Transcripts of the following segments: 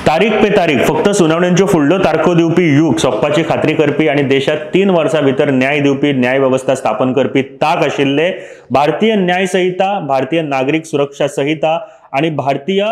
तारीख पे तारीख फक्त सुनावण्यांच्यो फुडल्यो तारखो दिवपी युग सोंपपाची खात्री करपी आनी देशांत 3 वर्सां भितर न्याय दिवपी न्याय वेवस्था स्थापन करपी तांक आशिल्ले भारतीय न्याय संहिता, भारतीय नागरीक सुरक्षा संहिता आनी भारतीय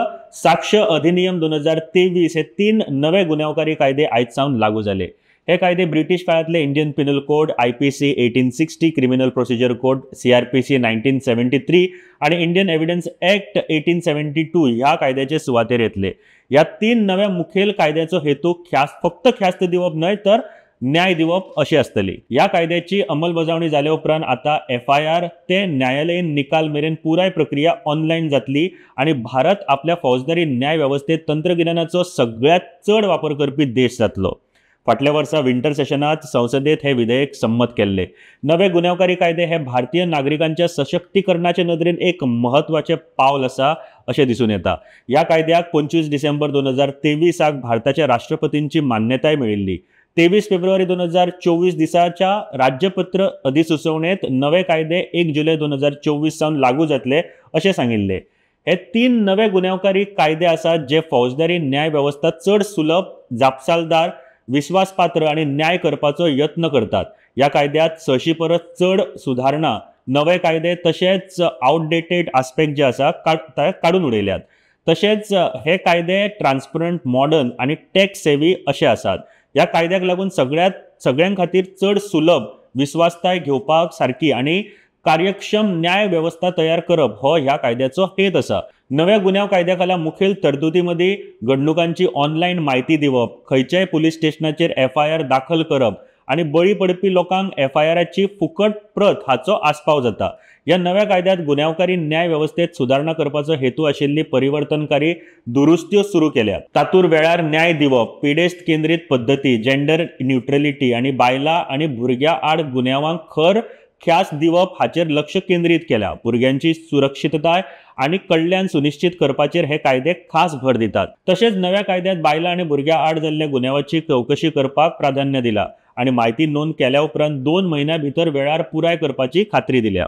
साक्ष अधिनियम 2023 हे 3 नवे गुन्यांवकारी कायदे आयज सावन लागू जाले. हे कायदे British काळांतले Indian Penal Code, IPC 1860, Criminal Procedure Code, CrPC 1973 आनी इंडियन एव्हिडन्स ऍक्ट 1872 ह्या कायद्याचे सुवातेर येतले. ह्या 3 नव्या मुखेल कायद्याचो हेतू फक्त ख्यास्त दिवप न्हय तर न्याय दिवप अशी आसतली. ह्या कायद्याची अंमलबजावणी जाल्या उपरांत आता FIR ते न्यायालयीन निकाल मेरेन पुराय प्रक्रिया ऑनलायन जातली आनी भारत आपल्या फौजदारी न्याय वेवस्थेत तंत्रगिन्यानाचो सगळ्यांत चड वापर करपी देश जातलो. फाटल्या वर्सा विंटर सेशनात संसदेत हे विधेयक संमत केल्ले. नवे गुन्यांवकारी कायदे हे भारतीय नागरिकांच्या सशक्तीकरणाचे नदरेन एक म्हत्वाचें पावल आसा अशें दिसून येता. ह्या कायद्याक 25 डिसेंबर 2023 भारताच्या राष्ट्रपतींची मान्यताय मेळिल्ली. 23 फेब्रुवारी 2024 दिसाच्या राज्यपत्र अधिसुचोवणेंत नवे कायदे 1 जुलय 2024 सावन लागू जातले अशें सांगिल्लें. हे 3 नवे गुन्यांवकारी कायदे आसात जे फौजदारी न्याय वेवस्था चड सुलभ, जापसालदार, विश्वासपात्र आनी न्याय करपाचो यत्न करतात. ह्या कायद्यात 600 परस चड सुधारणा, नवे कायदे तशेंच आउटडेटेड आस्पेक्ट जे आसा काडून उडयल्यात. तशेंच हे कायदे ट्रान्सपरंट, मॉडर्न आनी टॅक्स सेवी अशे आसात. ह्या कायद्याक लागून सगळ्यां खातीर चड सुलभ, विस्वासताय घेवपाक सारकी आनी कार्यक्षम न्याय वेवस्था तयार करप हो ह्या कायद्याचो हेत आसा. नव्या गुन्यांव कायद्या खाला मुखेल तरतुदी मदीं घडणुकांची ऑनलायन म्हायती दिवप, खंयच्याय पुलीस स्टेशनाचेर FIR दाखल करप आनी बळी पडपी लोकांक FIRची फुकट प्रत हाचो आस्पाव जाता. ह्या नव्या कायद्यांत गुन्यांवकारी न्याय वेवस्थेत सुदारणा करपाचो हेतू आशिल्ली परिवर्तनकारी दुरुस्त्यो सुरू केल्यात. तातूंत वेळार न्याय दिवप, पिडेस्त केंद्रीत पद्दती, जेंडर न्यूट्रलिटी आनी बायलां आनी भुरग्यां आड गुन्यांवांक खर ख्यास्त दिवप हाचेर लक्ष केंद्रीत केल्या. भुरग्यांची सुरक्षितताय आनी कल्याण सुनिश्चित करपाचेर हे कायदे खास भर दितात. तशेंच नव्या कायद्यांत बायलां आनी भुरग्यां आड जाल्ल्या गुन्यांवाची चवकशी करपाक प्राधान्य दिला आनी म्हायती नोंद केल्या उपरांत 2 म्हयन्यां भितर वेळार पुराय करपाची खात्री दिल्या.